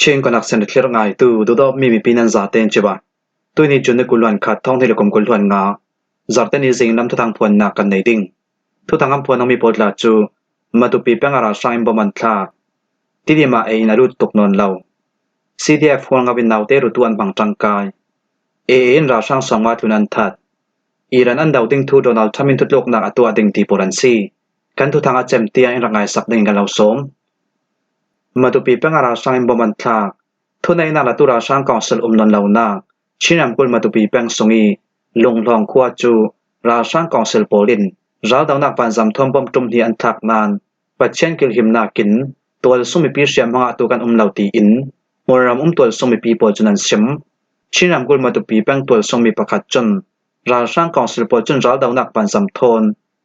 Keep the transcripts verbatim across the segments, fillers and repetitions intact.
Chin Connection thlir ngaitu duhdawtmi mipi nan zaten cibai. Tuini June ni kul hluan khat, thawng hnih le kum kul hluan nga, Zarhte ni zing lam thuthang phuannak kan nei ding. Thuthang an phuan mi pawl tla cu Matupi peng a ralhrang in bom an thlak. Tidim ah ei in a lut tuk nawn lo. C D F hualngo in naute rutu an hmang ṭangkai. A A in ralhrang sawmnga tlun an that. Iran an do ding thu Donald Trump in thutluknak a tuah ding ti pawl an si. Kan thuthang a cem tiang in rak ngaisak ding in kan lo sawm. Matupi peng a ralhrang in bom an thlak. Thuneihnak latu ralhrang council um nawn lonak Chin ramkulh Matupi peng sung i Lunghlawng khua cu ralhrang council pawl in raldonak vanzam thawn bom ṭum hnih an thlak nain Pathian kilhimnak in tualsung mipi hriamhma ngahtu kan um lo tiin hmunram um tualsung mipi pawl cun an sim. Chin ramkulh Matupi peng tualsung mi pakhat cun ralhrang council pawl cun raldonak vanzam thawn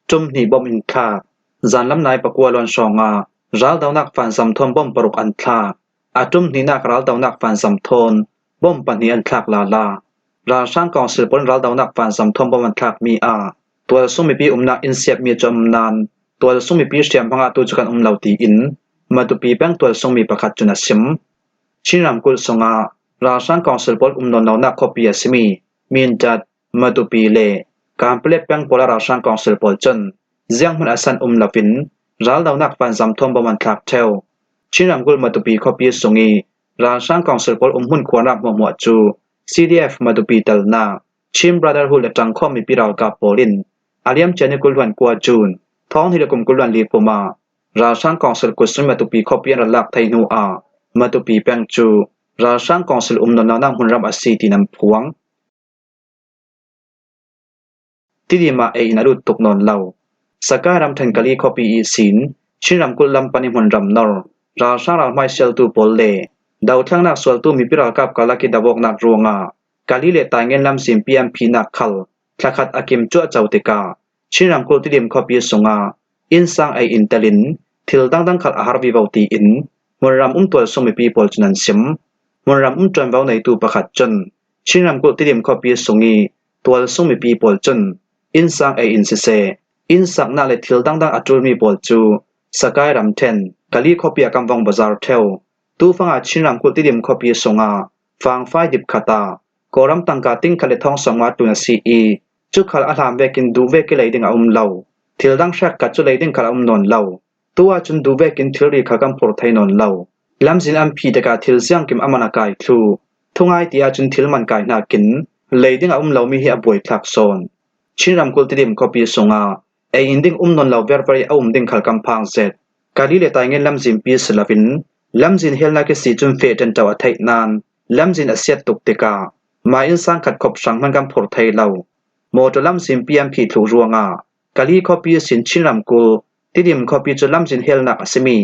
ṭum hnih bom in thlak. Zanlam nai pakua luan hrawngah raldonak vanzam thawn bom paruk an thlak. A ṭum hnihnak raldonak vanzam thawn bom pahnih an thlak lala. Ralhrang council pawl in raldonak vanzam thawn bom an thlakmi ah tualsung mipi umnak inn siatmi cu a um nain tualsung mipi hriamhma ngahtu cu kan um lo tiin Matupi peng tualsung mi pakhat cun a sim. Chin ramkulh sungah ralhrang council pawl um nawn lonak khuapi a simi Mindat, Matupi le Kanpetlet peng pawl a ralhrang council pawl cun zianghman a san um loin raldonak vanzam thawn bom an thlak ṭheu. Chin ramkulh Matupi khuapi sung i ralhrang council pawl umhmun khuarnak hmuahhmuah cu C D F Matupi telnak Chin Brotherhood le ṭangkhawm mipi ralkap pawl in a liamcia ni kul hluan kua June, thawng hnih le kum kul hluan li kum ah ralhrang council kut sung Matupi khuapi an rak lak thei hnu ah Matupi peng cu ralhrang council um nawn lonak hmunram a si tiin an phuang. Tidim ah ei in a lut tuk nawn lo. Sakai ramṭhen Kali khuapi ihsin Chin ramkulh lam pan i hmunram nor ralhrang ralhmai sialtu pawl le dothlengnak sualtu mipi ralkap karlak i do awknak ruangah Kali le Taingen lamzinpi an phihnak khal thlakhat a kim cuahco tikah Chin ramkulh Tidim khuapi sungah innsang ei in telin thil dangdang khal a har vivo tiin hmunram um tualsung mipi pawl cun an sim. Hmunram um ṭuanvo neitu pakhat cun Chin ramkulh Tidim khuapi sung i tualsung mipi pawl cun innsang ei in siseh, innsaknak le thil dangdang a ṭulmi pawl cu Sakai ramṭhen Kali khuapi ah kan vong bazar ṭheu. Tufangah Chin ramkulh Tidim khuapi sungah fangfai dip khat ah Kawlram tangka ting khat le thawng sawmnga tlun a si i, cu khal a hlan vekin duh vek i lei ding a um lo. Thil dang hrekkhat cu lei ding khal a um nawn lo. Tu ahcun duh vekin thilri khal kan phurh thei nawn lo. Lamzin an phih tikah thil ziangkim a man a kai thluh. Thungai ti ahcun thil man kai hnakin lei ding a um lomi hi a buaithlak sawn. Chin ramkulh Tidim khuapi sungah ei in ding um nawn lo verver i a um ding khal kan phang zet. Kali le Taingen lamzinpi si loin lamzin helnak i si cun feh ṭanṭo a theih nain lamzin a siat tuk tikah mah innsang khat khop hrang hman kan phurh thei lo. Mawṭaw lamzinpi an phih thluh ruangah Kali khuapi ihsin Chin ramkulh Tidim khuapi cu lamzin helnak a simi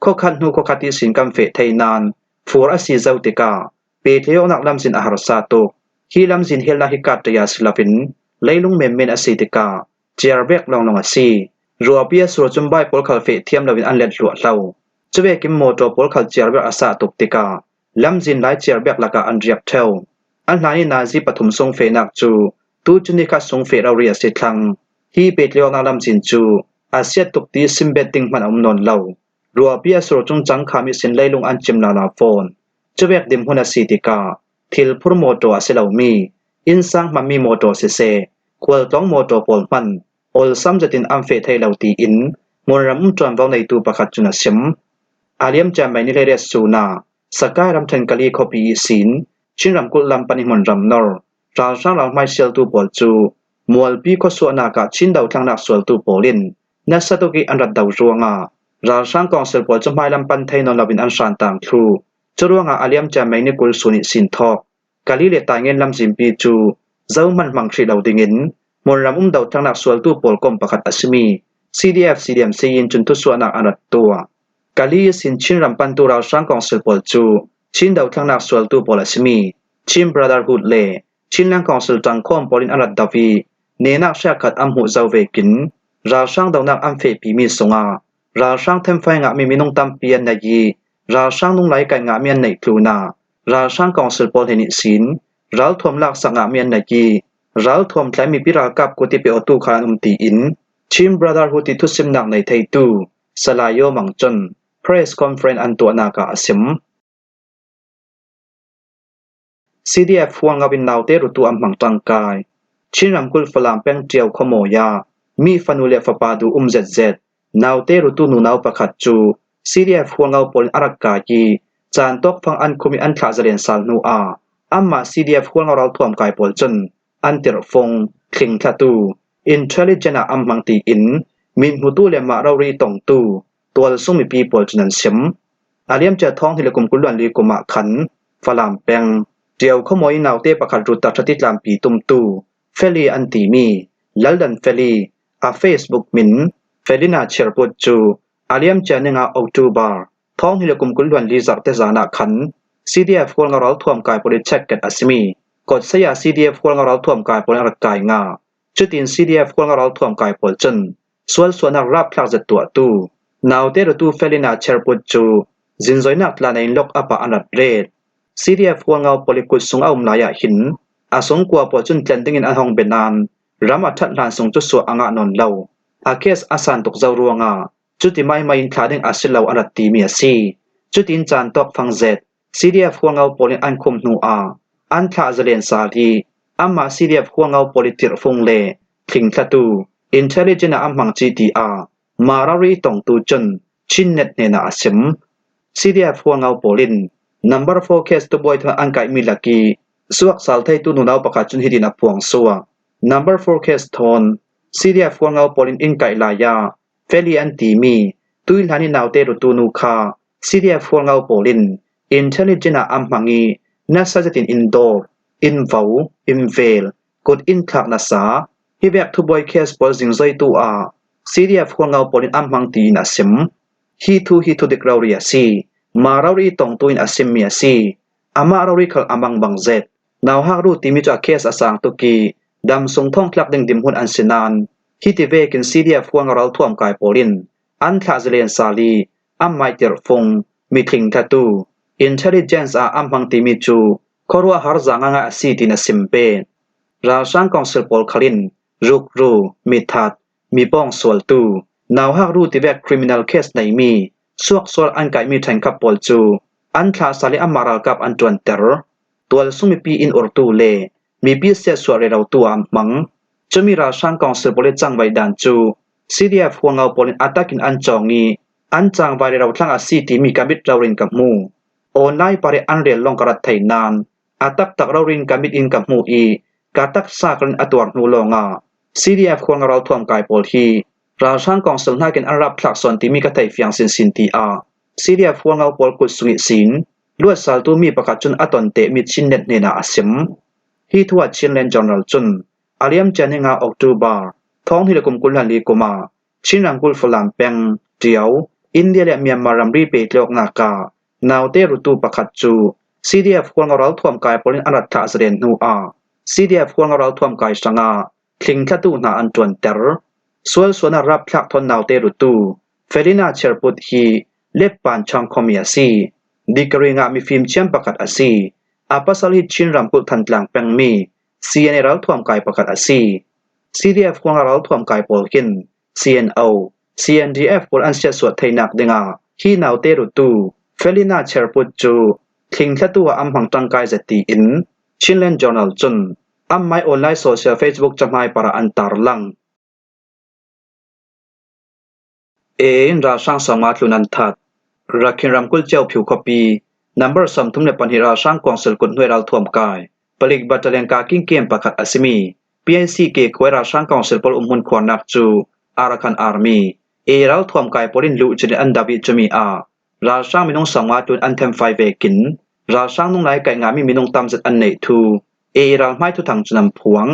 khuakhat hnu khuakhat ihsin kan feh thei nain fur a si zo tikah pehtlaih awknak lamzin a harsa tuk. Hi lamzin helnak hi kat ṭai a si loin leilung menmen a si tikah ciar bek lawnglawng a si. Ruahpi a sur cun bike pawl khal feh thiam loin an let hluahhlo. Cuvekin mawṭaw pawl khal ciar bek a sah tuk tikah lamzin lai ciar bek lakah an riak ṭheu. An hlan i nazi pathum sung fehnak cu tucun ni khat sung feh rori a si thlang. Hi pehtlaih awknak lamzin cu a siat tuk ti simbet ding hman a um nawn lo. Ruahpi a sur cung cangkham ihsin leilung an cim lala fawn. Cuvek dinhmun a si tikah thil phur mawṭaw a si lomi, innsang hmanmi mawṭaw siseh, khualtlawng mawṭaw pawl hman awlsam zetin an feh thei lo tiin hmunram um ṭuanvo neitu pakhat cun a sim. A liamcia May ni hleiriat sun ah Sakai ramṭhen Kali khuapi ihsin Chin ramkulh lam pan i hmunram nor ralhrang ralhmai sialtu pawl cu Mualpi khuasuahnak ah Chin dothlengnak sualtu pawl in nasa tuk i an rat do ruangah ralhrang kawngsil pawl cu hmailam pan thei nawn loin an hran tang thluh. Curuangah a liamcia May ni kul sun ihsin thawk Kali le Taingen lamzinpi cu zohman hmang hrih lo dingin hmunram um dothlengnak sualtu pawl kawm pakhat a simi C D F C D M C in cun thusuahnak an rat tuah. Kali ihsin Chin ram pantu ralhrang kawngsil pawl cu Chin dothlengnak sualtu pawl a simi Chin Brotherhood le Chinland Council ṭangkhawm pawl in an rat do i, nehnak hriak khat an hmuh zo vekin ralhrang donak an fehpimi sungah ralhrang themfai ngahmi minung tampi an nei i, ralhrang nunglai kaih ngahmi an neih tlunah ralhrang kawngsil pawl hnen ihsin ralthuam laksak ngahmi an nei i, ralthuam tlaimi pi ralkap kut i pe awtu khal an um tiin Chin Brotherhood i thusimnak nei theitu Salai Yaw Mang cun press conference an tuahnak ah a sim. C D F Hualngo in naute rutu an hmang tangkai. Chin ramkulh Falam peng Tiau khawmawi ah mi fanu le fapa du um zetzet naute rutu nunau pakhat cu C D F Hualngo pawl in a rak kai i caan tawkfang an khum i an thlah zalen sal hnu ah amah C D F Hualngo ralthuam kai pawl cun an tirhfung, thlingthlatu, intelligent ah an hmang tiin mithmutu le mah rori tongtu tualsung mipi pawl cun an sim. A liamcia thawng hnih le kum kul hluan li kum ah khan Falam peng Tiau khawmawi naute pakhat rut ah ṭha ti tlampi tumtu Feli an timi Laldan Feli, a Facebook min Felina Cherput cu a liamcia ninga October thawng hnih le kum kul hluan li zarhte zan ah khan C D F Hualngo ralthuam kai pawl i check-at a simi kawtsei ah C D F Hualngo ralthuam kai pawl in a rak kai ngah. Cutin C D F Hualngo ralthuam kai pawl cun sualsualnak rapthlak zet tuahtu naute rutu Felina Cherput cu zinzoinak tla nei in lawk a pah an rat ret. C D F Hualngo pawl i kut sung a um lai ah hin a sungkua pawl cun tlen dingin an hong be nain ram a ṭhat hlan sung cu suah a ngah nawn lo. A case a san tuk zo ruangah cuti maimai in thlah ding a si lo an rat timi a si. Cutin caan tawkfang zet C D F Hualngo pawl in an khum hnu ah an thlah zalen sal i amah C D F Hualngo pawl i tirhfung le thlingthlatu intelligent ah an hmang ci tiah mah rori tongtu cun Chin Net hnenah a sim. C D F Hualngo pawl in number four case thubuai thawn an kaihmi lak i suak sal theitu nunau pakhat cun hitin a phuang suak. Number four case thawn C D F Hualngo pawl in in kaih lai ah Feli an timi tuihlan i naute rutu nu kha C D F Hualngo pawl in intelligent ah an hmang i nasa zetin in dawr, in vo, in vel, kut in thlak nasa, hi vek thubuai case pawl zingzoitu ah C D F Hualngo pawl in an hmang tiin a sim. Hi thu hi thudik rori a si. Mah rori tongtu in a simmi a si. Amah rori khal a mangbang zet. Nauhak ru timi cu a case a sang tuk i dam sung thawngtlak ding dinhmun an si nain hiti vekin C D F Hualngo ralthuam kai pawl in an thlah zalen sal i an mah i tirhfung, mi thlingthlatu, intelligence ah an hmang timi cu khuaruahhar za ngaingai a si tiin a sim pet. Ralhrang council pawl khal in rukru, mithat, mi pawng sualtu, nauhak ru tivek criminal case neimi suaksual an kaihmi ṭhenkhat pawl cu an thlah sal i amah ralkap an ṭuanter. Tualsung mipi in urtu le mipi siatsuah rerotu ah an hmang. Cumi ralhrang council pawl i cangvaih dan cu C D F Hualngo pawl in a tak in an cawng i an cangvai rero thlang a si timi ka mit rori in ka hmu. Online par i an rel lawng ka rat thei nain a taktak rori in ka mit in ka hmu i ka taksa kal in a tuar hnu lawngah C D F Hualngo ralthuam kai pawl hi ralhrang council hnakin an rapthlak sawn timi ka thei fiang sinsin, tiah C D F Hualngo pawl kut sung ihsin luatsaltu mi pakhat cun a ton tehmi Chin Net hnenah a sim. Hi thu ah Chinland Journal cun a liamcia ninga October thawng hnih le kum kul hlan li kum ah Chin ramkulh Falam peng, Tiau, India le Myanmar ramri pehtlaihawknak ah naute rutu pakhat cu C D F Hualngo ralthuam kai pawl in an rat thlah zalen hnu ah C D F Hualngo ralthuam kai hrangah thlingthlatu hna an ṭuanter. Sualsualnak rapthlak thawn naute rutu Felina Cherput hi Leppan Changkhom i a si. Degree ngah mifim thiam pakhat a si. A pasal hi Chin ramkulh Thantlang pengmi C N A ralthuam kai pakhat a si. C D F Hualngo ralthuam kai pawl hin C N O, C N D F pawl an siatsuah theinak dingah hi naute rutu Felina Cherput cu thlingthlatu ah an hmang ṭangkai zet tiin Chinland Journal cun anmai online social Facebook cahmai parah an tarlang. A A in ralhrang sawmnga tlun an that. Rakhine ramkulh Kyaukphyu khuapi number sawmthum le pahnih ralhrang council kut hnuai ralthuam kai palik battalion kaking kem pakhat a simi P N C K khua i ralhrang council pawl umhmun khuarnak cu Arakan Army, A A ralthuam kai pawl in luh cilin an dap i cumi ah ralhrang minung sawmnga tlun an themfai vekin ralhrang nunglai kaih ngahmi minung tam zet an neih thu A A ralhmai thuthang cun an phuang.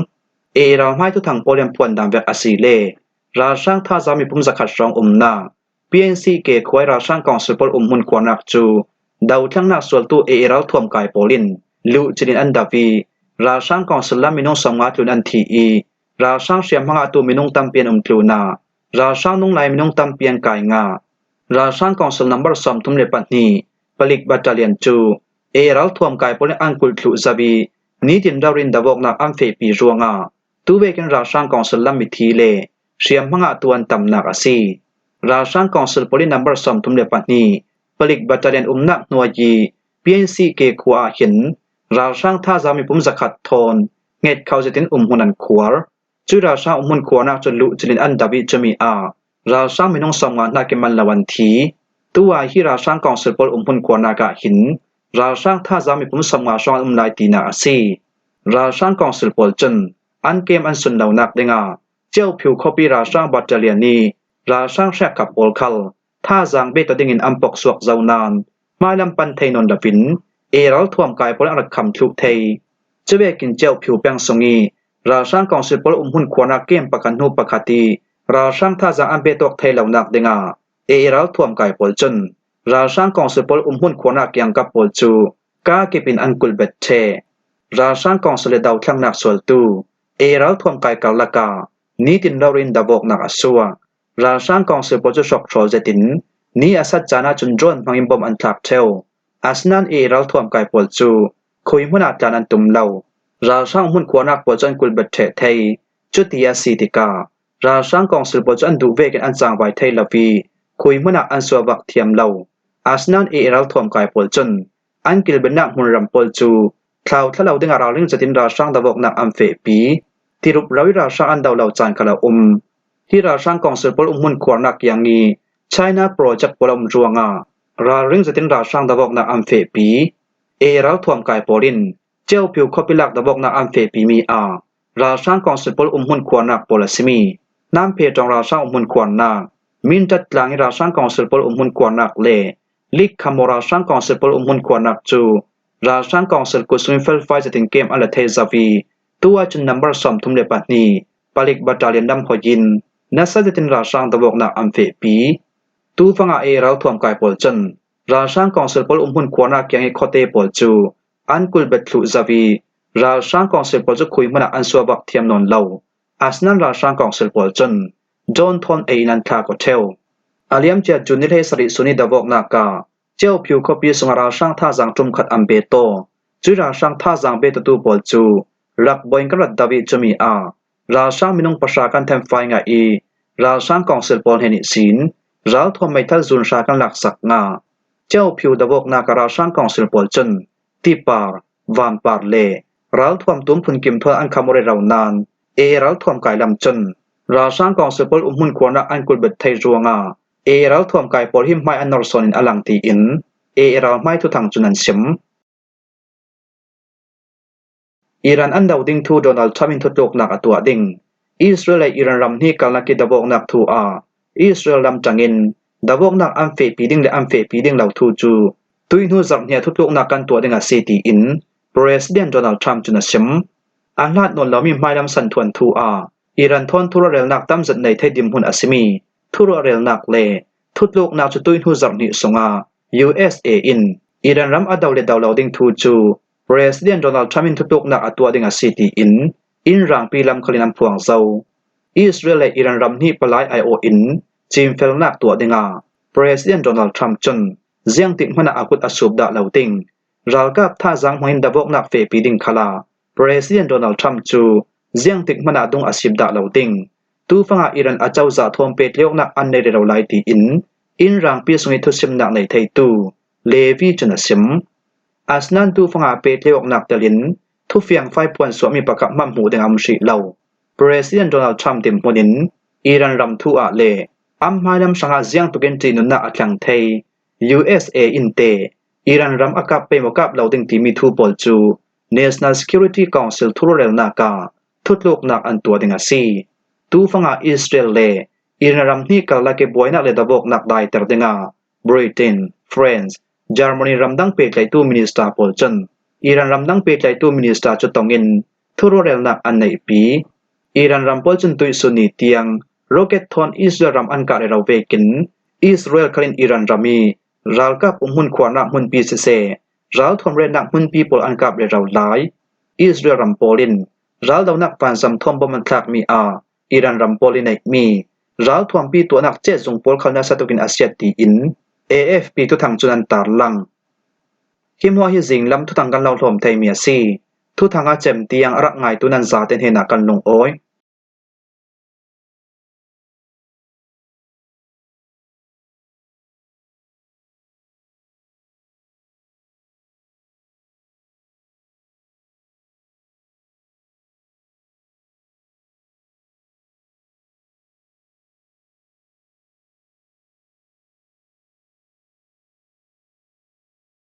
A A ralhmai thuthang pawl in an phuan dan vek a si le ralhrang thazaang mipum zakhat hrawng umnak P N C K khua i ralhrang council pawl umhmun khuarnak cu dothlengnak sualtu A A ralthuam kai pawl in luh cilin an dap i ralhrang council lam minung sawmnga tlun an thi i ralhrang hriamhma ngahtu minung tampi an um tlunah ralhrang nunglai minung tampi an kai ngah. Ralhrang council number sawmthum le pahnih palik battalion cu A A ralthuam kai pawl in an kulh thluh zo i nitin rori in dovawknak an fehpi ruangah tuvekin ralhrang council lam mithi le hriamhma ngahtu an tamnak a si. Ralhrang council pawl in number sawmthum le pahnih palik battalion umnak hnuai i P N C K khua ah hin Ralhrang thazaang mipum zakhat thawn nget khauh zetin umhmun an khuar. Cui ralhrang umhmun khuarnak cu luh cilin an dap i cumi ah ralhrang minung sawmnga hna kiman lo an thi. Tu-ah hi ralhrang kawngsil pawl umhmun khuarnak ah hin ralhrang thazaang mipum sawmnga hrawng an um lai tinak a si. Ralhrang kawngsil pawl cun an kem an sun lonak dingah Ciauphiu khuapi ralhrang battalion i ralhrang hrekkhat pawl khal thazaang bet aw dingin an poksuak zo nain hmailam pan thei nawn loin AA ralthuam kai pawl an rak kham thluh thei. Cuvekin Ciauphiu peng sung i ralhrang kawngsil pawl umhmun khuarnak kem pakhat hnu pakhat i ralhrang thazaang an bet awk thei lonak dingah AA ralthuam kai pawl cun ralhrang kawngsil pawl umhmun khuarnak kiangkap pawl cu kaa kip in an kulhbet ṭheh. Ralhrang kawngsil le dothlennak sualtu AA ralthuam kai karlak ah nitin rori in dovawknak a suak. Ralhrang kawngsil pawl cu hrokhrawl zetin ni a sat caan ahcun drone hmangin bom an thlak ṭheu. Asinain AA ralthuam kai pawl cu khui hmun ah tlan an tum lo. Ralhrang umhmun khuarnak pawl cu an kulhbet ṭheh thei. Cuti a si tikah ralhrang kawngsil pawl cu an duh vekin an cangvai thei lo i khui hmun ah an suavak thiam lo. Asinain AA ralthuam kai pawl cun an kilvennak hmunram pawl cu thlauthla lo dingah ralring zetin ralhrang dovawknak an fehpi. Tirup ro i ralhrang an do lo caan khal a um. Hi ralhrang kawngsil pawl umhmun khuarnak kiang i China project pawl a um ruangah ralring zetin ralhrang dovawknak an fehpi. AA ralthuam kai pawl in Ciauphiu khuapi lak dovawknak an fehpimi ah ralhrang kawngsil pawl umhmun khuarnak pawl a simi Namphe ṭawng ralhrang umhmun khuarnak, Mindat tlang i ralhrang kawngsil pawl umhmun khuarnak le Likkhamo ralhrang kawngsil pawl umhmun khuarnak cu ralhrang kawngsil kut sungin felfai zetin kem an la thei zo i tu ahcun nambar sawmthum le pahnih palik battalion lam hoih in nasa zetin ralhrang dovawknak an fehpi. Tufangah AA ralthuam kai pawl cun ralhrang kawngsil pawl umhmun khuarnak kiang i khuate pawl cu an kulhbet thluh zo i ralhrang kawngsil pawl cu khui hmun ah an suavak thiam nawn lo. Asinain ralhrang kawngsil pawl cun drone thawn ei in an thlak aw ṭheu. A liamcia June ni hleisarih sun i dovawknak ah Ciauphiu khuapi sungah ralhrang thazaang ṭum khat an bet aw. Cui ralhrang thazaang bet awtu pawl cu rak buain kan rat do i cumi ah ralhrang minung pahra kan thenfai ngah i ralhrang kawngsil pawl hnen ihsin ralthuam meithal zun hra kan laksak ngah. Ciauphiu dovawknak ah ralhrang kawngsil pawl cun tipar, vanpar le ralthuam tum phunkim thawn an kham aw rero nain AA ralthuam kai lam cun ralhrang kawngsil pawl umhmun khuarnak an kulhbet thei ruangah AA ralthuam kai pawl hi hmai an nor sawn in a lang tiin AA ralhmai thuthang cun an sim. Iran an do ding thu Donald Trump in thutluknak a tuah ding. Israel le Iran ram hnih karlak i dovawknak thu ah Israel lam ṭangin dovawknak an fehpi ding le an fehpi ding lo thu cu tuihnu zarh hnih ah thutluknak kan tuah ding a si, tiin President Donald Trump cun a sim. A hlat nawn lomi hmailam santhuan thu ah Iran thawn thuruahhornak tamzet nei thei dinhmun a simi thuruahhornak le thutluknak cu tuihnu zarh hnih sungah U S A in Iran ram a do le do lo ding thu cu President Donald Trump in thutluknak a tuah ding a si, tiin Iran ralpi lam khal in an phuang zo. Israel le Iran ram hnih palai aiawh in cinfelnak tuah dingah President Donald Trump cun ziangtik hmanh ah a kut a sup dah lo ding, ralkap thazaang hmangin dovawknak fehpi ding khalah President Donald Trump cu ziangtik hmanh ah dung a sip dah lo ding. Tufangah Iran acozah thawn pehtlaihawknak an nei rero lai, tiin Iran ralpi sung i thusimnak nei theitu Levi cun a sim. Asinain tufangah pehtlaihawknak telin thufiangfai phuansuahmi pakhat hmanh hmuh ding a um hrih lo. President Donald Trump dinhmun in Iran ram thu ah le an hmailam hrangah ziangtukin ṭihnunnak a thleng thei U S A in teh Iran ram a kap pei maw kap lo ding timi thu pawl cu National Security Council thuruahhornak ah thutluknak an tuah ding a si. Tufangah Israel le Iran ram hnih karlak i buainak le dovawknak daiter dingah Britain, France, Germany ramdang pehtlaihtu minister pawl cun Iran ramdang pehtlaihtu minister cu tongin thuruahhornak an neihpi. Iran ram pawl cun tuihsun ni tiang rocket thawn Israel ram an kah rero vekin Israel khal in Iran ram i ralkap umhmun khuarnak hmunpi siseh, ralthuam retnak hmunpi pawl an kap rero lai. Israel ram pawl in raldonak vanzam thawn bom an thlakmi ah Iran ram pawl i neihmi ralthuampi tuahnak cehzung pawl khal nasa tukin a siat, tiin A F P thuthang cun an tarlang. Hi hmuah hi zinglam thuthang kan lo hlawm theimi a si. Thuthang a cem tiang a rak ngaitu nan zate hnenah kan lungawi.